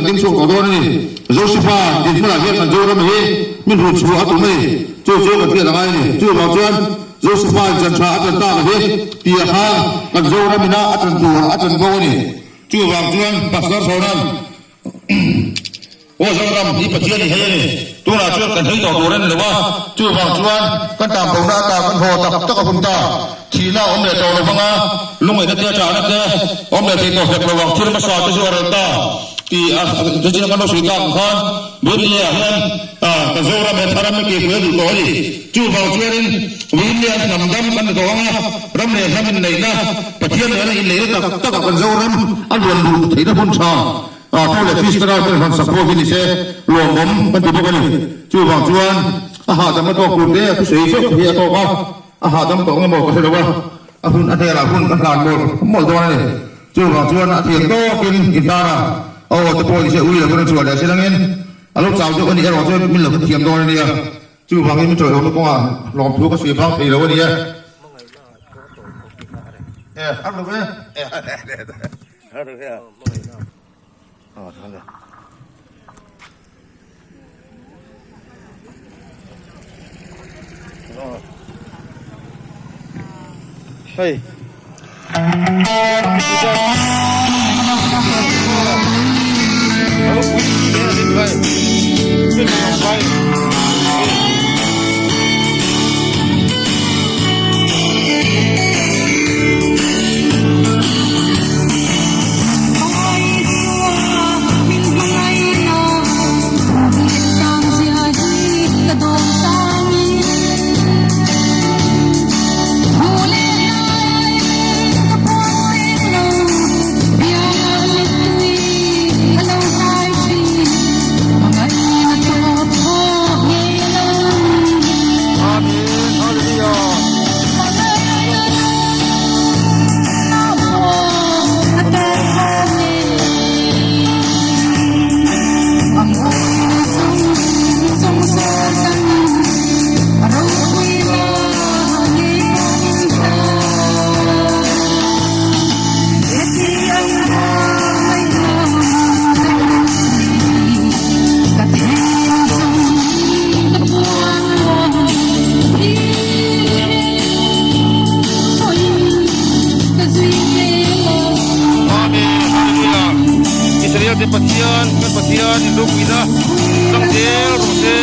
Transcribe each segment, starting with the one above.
ding chhuak tawh dawn a ni. Josefa dinhmunah hian kan Zoram hi min run chhuah a tum a ni. Chu chu kan hriat a ngai a ni. Chuvang chuan Josefa in chan tha a chan tak hi tia kha kan Zoram ina a chan tur a chan bo a ni. Chuvang chuan Pastor Chhawna'n Aw Zoram, i Pathian i hei a ni. Tunah chuan kan hei tawh tur a ni lo a, chuvang chuan kan tanpona ata kan haw tak tak a hun ta. Thihna a awm leh tawh lo vang a, lungngaihna te atahna te awm leh thei tawh hlek lo ang, thil hmasa te chu a rel ta tih a chutiang kan lo sawi tak ang khan Biblia hian kan Zoram he tharam hi keipui a duh tawh a ni. Chuvang chuanin Biblia hnam dam kan ni tawh ang a, ram leh hnam inneihna, Pathian nena inneihna tak takah kan Zoram a luan luh theihna hun tha. A tho leh Kristana ten han sak pawh hi ni se, lawmawm kan ti bawk a ni. Chuvang chuan a hahdam a tawk tur te a thusawi zeuh hi a tawk a, a hahdam tawh nge maw ka hre lo a, a hun a hnenah hun ka hlan mawlh mawlh dawn a ni. Chuvang chuan a thiam tawkin i hlan a, a aw te pawh ni se ui lo pawn a chhuah leh si langin a lo chau deuh a nih erawh chuan min lo hrethiam dawn a nia. Chuvangin min tawihawmna kawngah lawmthu ka sawi bang thei lo a ni e. E, a ru e. Hei. Israel te Pathian kan Pathian in ropuina chang zel rawh se.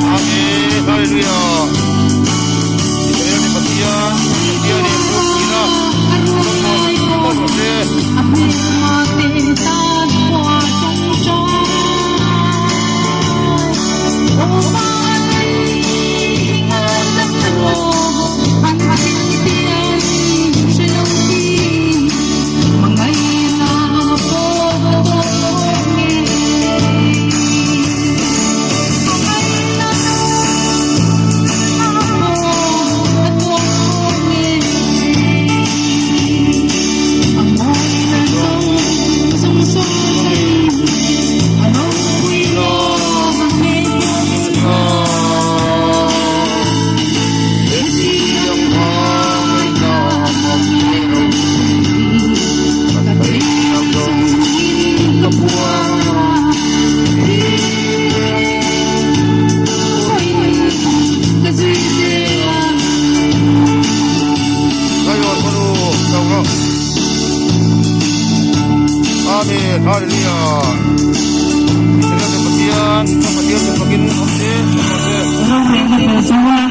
Amen Hallelujah Israel te Pathian Pathian in ropuina rawng mawlh rawh se. Amen Hallelujah Israel te Pathian ka Pathian chu fakin awm se awm se.